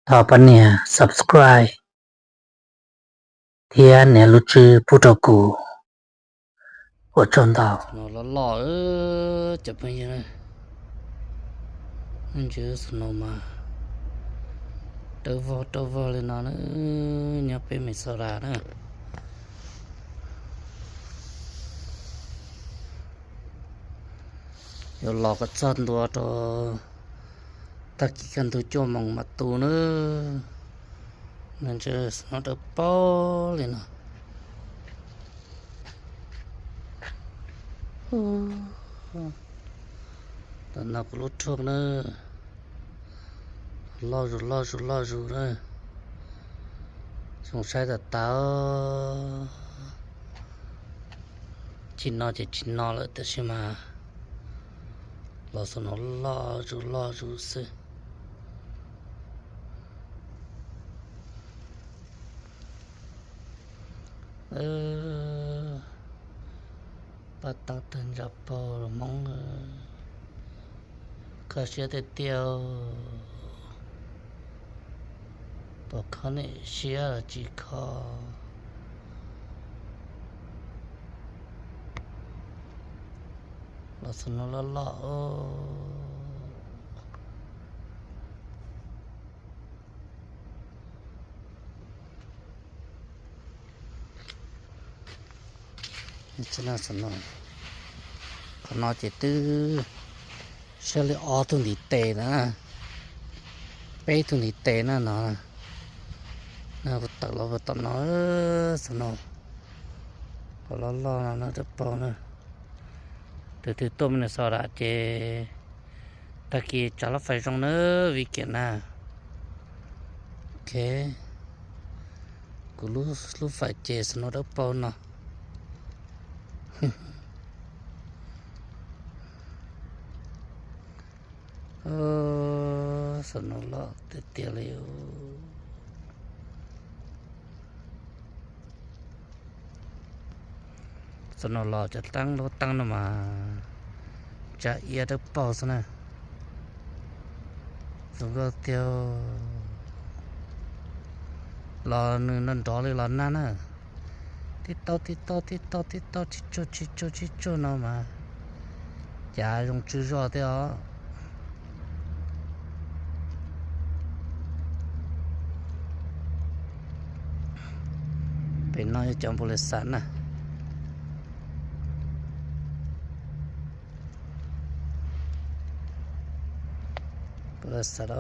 Thov pab nias subscribe thiab nias lub tswb pub rau kuv. Ua tsaug ntau. Loj loj cov phooj ywg, ntsis snow mas dawb vog dawb vog li no na, nyob peb Minnesota na. Yuav los kom txog ntua rau tag kis kaj ntug cuaj moos mam tu na. Nws ntshe snow dawb paug li no. Tam no kuv lub truck na, loj zus loj zus loj zus na. Zoo saib tas tas. Tsis no ces tsis no lawm, tab sis mas los snow loj zus loj zus xwb. Paj tau tag ntsa paug los Hmoob, kho siab tiag tiag. Puas kho niam siab los tsis kho. Los snow loj loj. Qhov no ces twb siab li ob tug ntiv tes na, peb tug ntiv tes na no. Kuv tawm los puag tom no, snow qhov loj loj no dawb paug na. Tus twg tuaj Minnesota ces tag kis tsav lub fais zoo na, weekend na. Ok, kuv lub fais ces snow dawb paug no. Snow loj tiag tiag li. Snow los cov teeb lub teeb no mas tsa iab dawb paug xwb na. Zoo nkauj tiag. Los nws nrov nrov li los nag na. Tib taug tib taug tib taug tib taug tsis tsuag tsis tsuag tsis tsuag no mas cav zoo tsw zog thiab os. Pem no yog cov npau li xav na. Npau li xav los.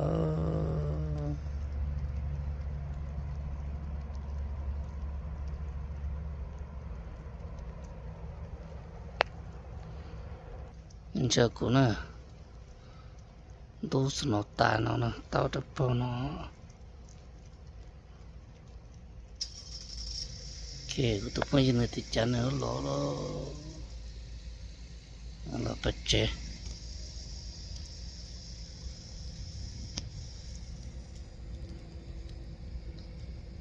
Ntsia kuv na, ntub snow tas no na, tau dawb paug no. Ces kuv tus phooj ywg nws tim cav nws los, los pem tsev.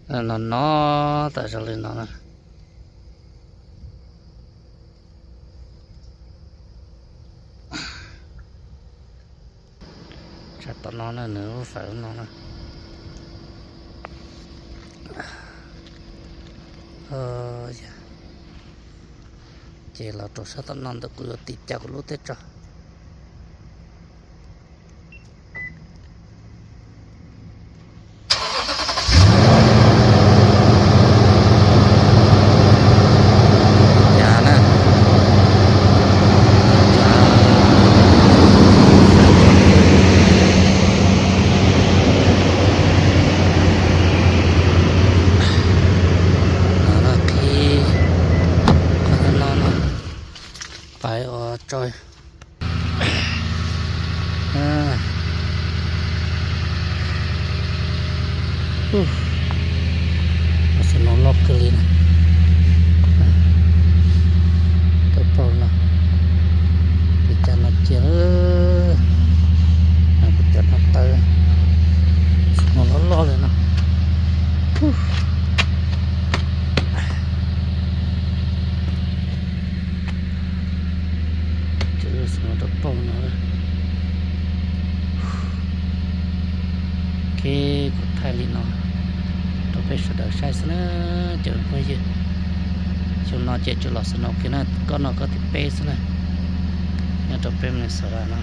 No no tas zog li no na. Sab tom no na, nws lub fais no na. Ces los rau sab tom no ntawm kuv yuav tiv cav kuv lub teb tso. Cav na. No no qhib, no no pais ua tso. Snow loj kawg li na. Dawb paug no, tiv cav no cia, tiv cav no tawv, snow loj loj li no. Ces snow dawb paug no. Ok, kuv thaij li no rau peb sawv daws saib xwb na cov phooj ywg. Xyoo no ces tsuas los snow kiag na, kob no kob thib peb xwb na, nyob rau peb Minnesota no.